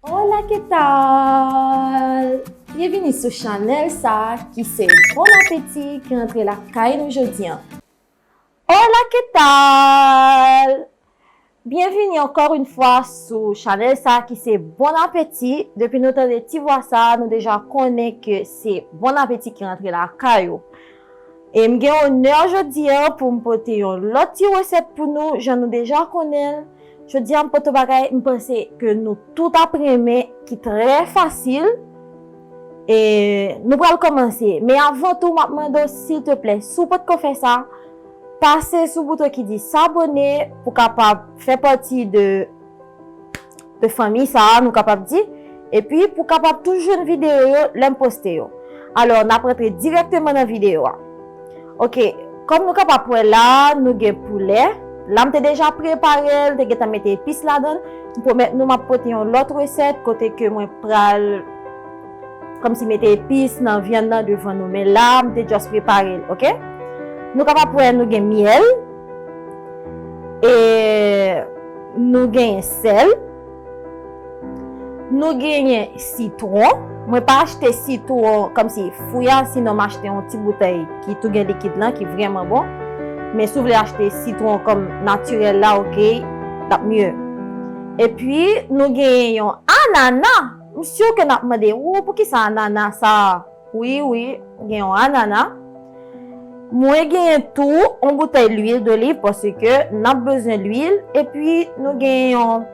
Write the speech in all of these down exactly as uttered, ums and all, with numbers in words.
Hola, ¿qué tal? Byenvini sou chanèl sa a ki se Bon Apeti ki rantre lakay nou jodi a. Hola, ¿qué tal? Byenvini ankò yon fwa sou chanèl sa a ki se Bon Apeti. Depi nou tande ti vwa sa a, nou deja konnen ke se Bon Apeti ki rantre lakay ou. E m gen onè jodi a pou m pote yon lòt ti resèt pou nou, jan nou deja konnen l. Jodi a m pote yon bagay, m panse ke nou tout ap renmen, ki trè fasil. E nou pral kòmanse. Men avan tou, m ap mande w, silteplè, si w potko fè sa, pase sou bouton ki di s'abonner pou kapab fè pati de, de fanmi sa a, nou kapab di. Epi pou kapab toujou jwenn videyo yo lè m poste yo. Alò, n ap rantre dirèkteman nan videyo a. Oke, kòm nou kapab wè la, nou gen poulè. La, m te deja prepare l, te gentan mete epis ladan l. M pwomèt nou, m ap pote yon lòt resèt kote ke mwen pral kòmsi mete epis nan vyann nan devan nou. Men la, m te just prepare l, oke? Nou kapab wè nou gen myèl. E nou genyen sèl. Nou genyen sitwon. Mwen pa achte sitwon kòmsi fwi a, sinon m achte yon ti boutèy ki tou gen likid lan, ki vrèman bon. Men si w vle achte sitwon kòm natirèl la, oke, l ap mye. Epi, nou genyen yon anana. M si ke n ap mande, "Wo, poukisa anana sa a?" Wi, wi, gen yon anana. Mwen genyen tou yon boutèy lwil doliv paske n ap bezwen lwil. Epi nou genyen yon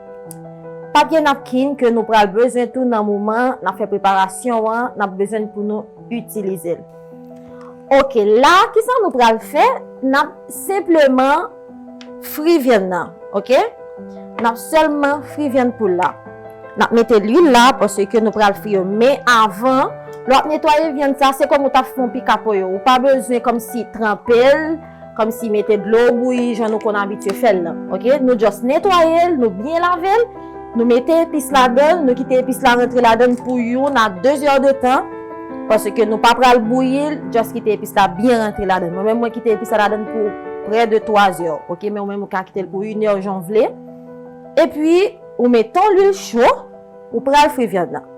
papye napkin ke nou pral bezwen tou nan moman n ap fè preparasyon an, n ap bezwen pou nou itilize l. Oke, la, kisa nou pral fè? N ap senpleman fri vyann nan, oke? N ap sèlman fri vyann poul la. N ap mete lwil la paske nou pral fri yo. Men avan, lè w ap netwaye vyann sa, se kòm ou t ap fè yon pika poyo. Ou pa bezwen kòmsi tranpe l, kòmsi mete dlo bouyi, jan nou konn abitye fè l lan, oke? Nou just netwaye l, nou byen lave l, nou mete epis ladan l, nou kite epis la rantre ladan l pou youn a de zè de tan, paske nou pa pral bouyi l, just kite epis la byen rantre ladan l. Mwen menm, mwen kite epis la ladan l pou prè de twa zè, oke? Men ou menm, ou ka kite l pou inè, jan w vle. Epi, ou mete yon lwil cho, ou pral fri vyann nan.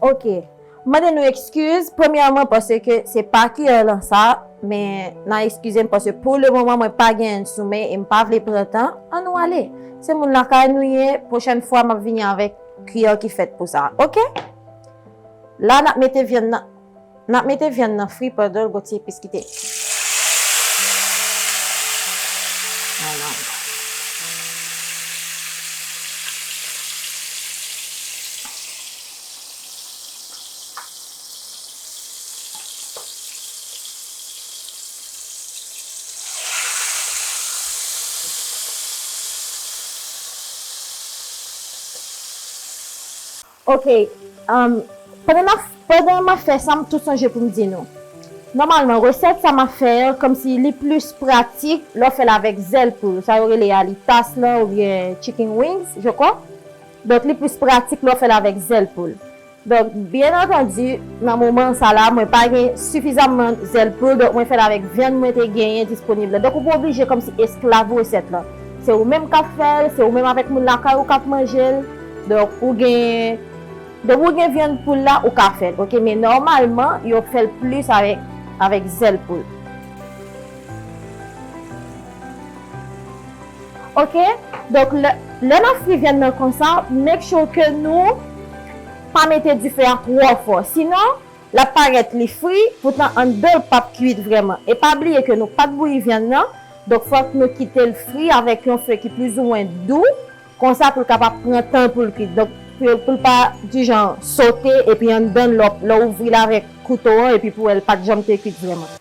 Oke. M mande nou ekskiz, premyèman, paske se pa kiyè lan sa, men n a ekskize m, paske pou le moman, mwen pa gen sou men e m pa vle pran tan. Ann nou ale. Se moun lakay nou ye, pwochèn fwa, m ap vini avèk kiyè ki fèt pou sa. Oke? La, n ap mete vyann nan. N ap mete vyann nan fri pandan l gon ti epis kite. Vwala. Oke, um, pandan m ap, pandan m ap fè sa, m tou sonje pou m di nou. Nòmalman, resèt sa m ap fè an, kòmsi li plis pratik lè w fè l avèk zèl poul. Sa yo rele alitas lan oubyen chicken wings, je crois. Donk, li plis pratik lè w fè l avèk zèl poul. Donk, byen antandi, nan moman sa la, mwen pa gen sifizamman zèl poul, donk mwen fè l avèk vyann mwen te genyen disponib la. Donk, ou pa oblije kòmsi esklav resèt lan. Se ou menm k ap fè l, se ou menm avèk moun lakay ou k ap manje l. Donk, ou gen, depi ou gen vyann poul la, ou ka fè l, oke? Men nòmalman, yo fè l plis avèk, avèk zèl poul. Oke? Donk, lè, lè n ap fri vyann nan konsa, make sure ke nou pa mete dife a twò fò. Sinon, l ap parèt li fri, poutan anndan l p ap kwit vrèman. E pa bliye ke nou pa t bouyi vyann nan, donk fòk nou kite l fri avèk yon fe ki plizoumwen dou, konsa pou l kapab pran tan pou l kwit. Donk, pou, pou l pa di jan sote, epi anndan l, lè w, lè w ouvri l avèk kouto an, epi pou wè l pa t janm te kwit vrèman.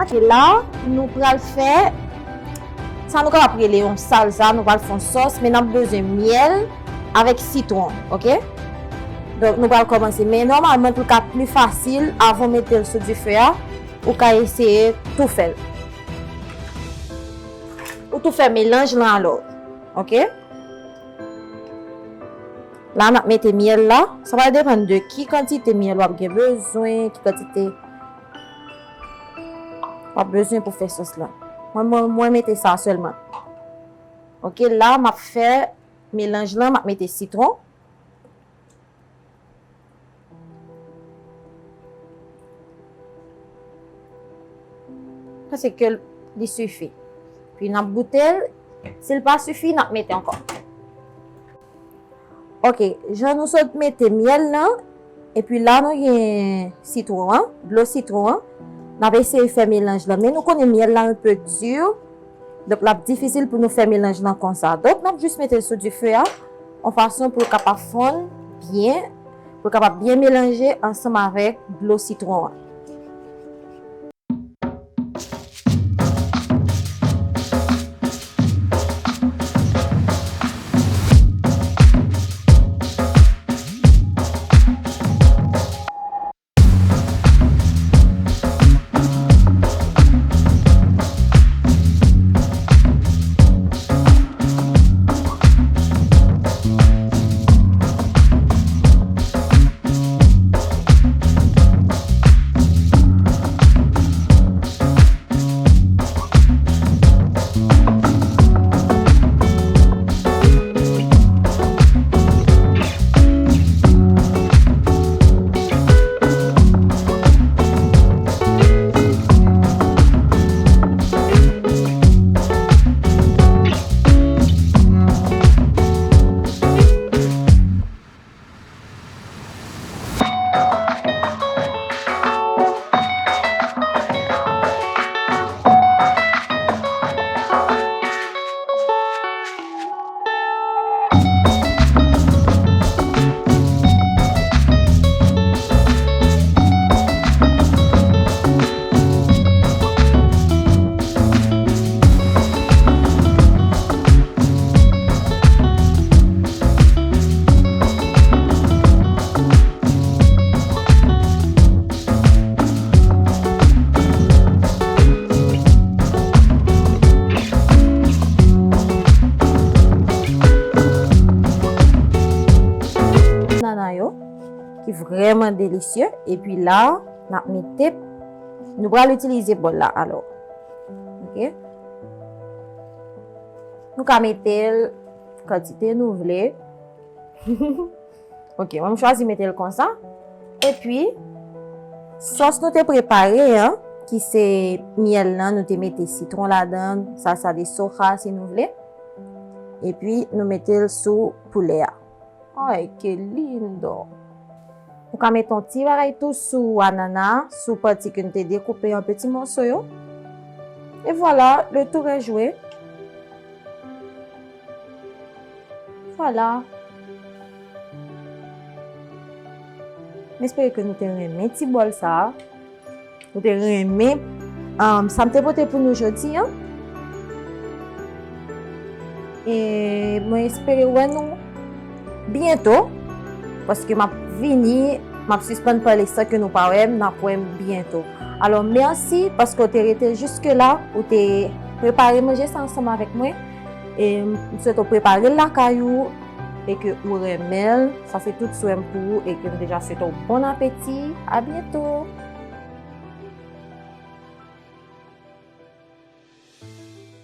Ok, la, nou pral fè sa nou kapab rele yon salsa, nou pral fè yon sòs, men n ap bezwen myèl avèk sitwon, oke? Donk, nou pral kòmanse. Men nòmalman, pou l ka pli fasil, avan w mete l sou dife a, ou ka eseye tou fè l. tou fè melanj lan alò. Oke? La, n ap mete myèl la. Sa va depann de ki kantite myèl w ap gen bezwen, ki kantite w ap bezwen pou fè sòs la. Mwen, mwen, mwen mete sa sèlman. Oke, la, m ap fè melanj lan, m ap mete sitwon. Panse ke li sifi. Pi n ap goute l. Si l pa sifi, n ap mete ankò. Oke, jan nou sot mete myèl lan, epi la nou gen sitwon an, dlo sitwon an. N ap eseye fè melanj lan, men nou konnen myèl la un peu dur. Donk, l ap difisil pou nou fè melanj lan konsa. Donk, n ap jis mete l sou dife a, yon fason pou l kapab fonn byen, pou l kapab byen melanje ansanm avèk dlo sitwon an. Nana yo, ki vrèman delisye. Epi la, n ap mete, nou pral itilize bòl la alò. Oke? Nou ka mete l kantite nou vle. Oke, mwen m chwazi mete l konsa. Epi, sòs nou te prepare an, ki se myèl lan, nou te mete sitwon ladan, salsa de soja si nou vle. Epi, nou mete l sou poulè a. Ay, que lindo! Ou ka mete yon ti bagay tou sou anana, sou pati ke n te dekoupe an peti mòso yo. E vwala, le tour est joué. Vwala. M espere ke nou te renmen ti bòl sa a. Ou te renmen, um, sa m te pote pou nou jodi a. E mwen espere wè nou byento, paske m ap vini, m ap sispann pale san ke nou pa wè m, n ap wè m byento. Alò, mèsi paske w te rete jiske la, ou te prepare manje sa ansanm avèk mwen. E m swete w prepare l lakay ou, e ke ou renmen l. Sa se tout swè m pou ou, e ke m deja swete w bon apeti. A byento!